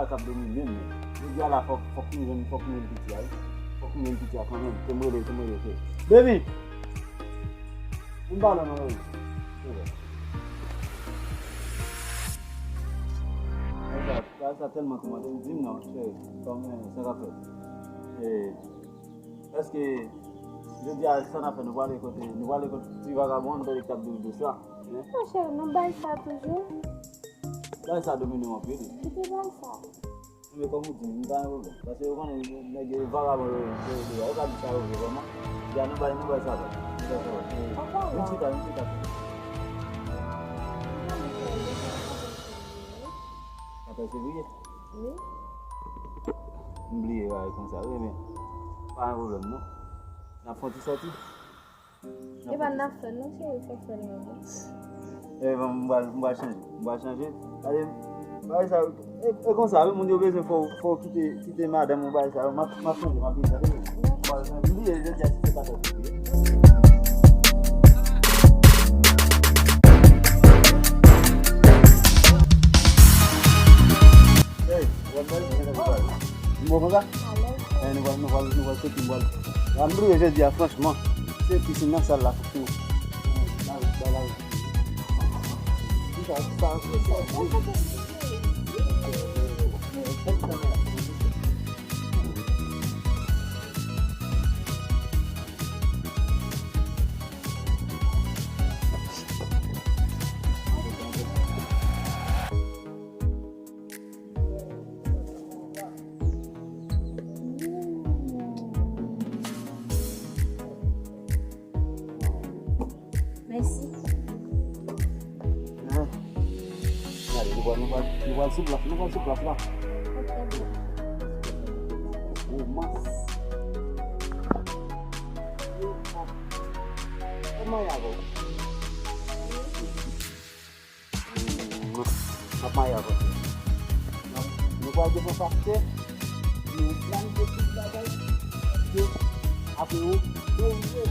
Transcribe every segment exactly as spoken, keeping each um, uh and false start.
K ap domine m. Jodi a la, fòk, fòk nou jwenn, fòk nou jwenn piti a, wi. Fòk nou jwenn piti a kanmenm. Te m rele, te m rele, te. Baby! Vin pale non, baby. Bagay sa, bagay sa tèlman toumante m, di m non, cheri. Kòman sa k ap fèt? E, èske jodi a, sa n ap fè, nou prale kote, nou prale kote ti vagabon an, nou prale k ap di w de sa? Monchè, nan bay sa toujou. Bagay sa domine m anpil. Kite bay sa. Men kòm ou di, m pa gen pwoblèm. Paske yo konnen nèg yo vagabon yo ye, yo ye deyò. Yo ka di sa yo vle vrèman. Ya, nou bay, nou bay sa vre. Nou bay sa vre. Vin chita, vin chita. Katòz fevriye? Wi. M bliye bagay konsa, wi, men pa gen pwoblèm, non. N ap fè yon ti sòti. E pa n ap fè l non, cheri, fò fè l non. E bon, m pral, m pral chanje. M pral chanje. Gade, bagay sa, e, e konsa, wi, moun yo bezwen fò, fò w kite, kite madanm ou bagay sa, m ap, m ap chanje, m ap vin, gade. M pral chanje. M bliye, jodi a, si se katòz fevriye. Hey, wè, mwen, mwen, mwen, mwen. Bon, konsa? Eh, nou pral, nou pral, nou pral soti, nou pral. A, m bliye jodi a, franchman. Se pisin nan sal la, fòk nou. Sa, sa, sa, sa. Mèsi. Gade, nou pral, nou pral, nou pral sou plas, nou pral sou plas la. Romans. Kòman y ap? M ap maye avè w. Nou pral defann sa, se nou planifye tout bagay. Se apre ou, serye.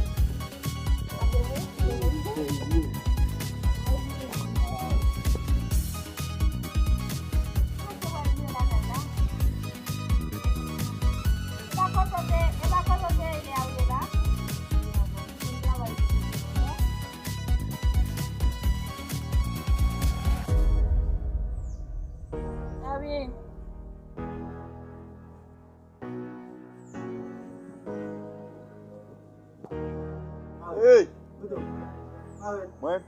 Serye. Hey! Mwen?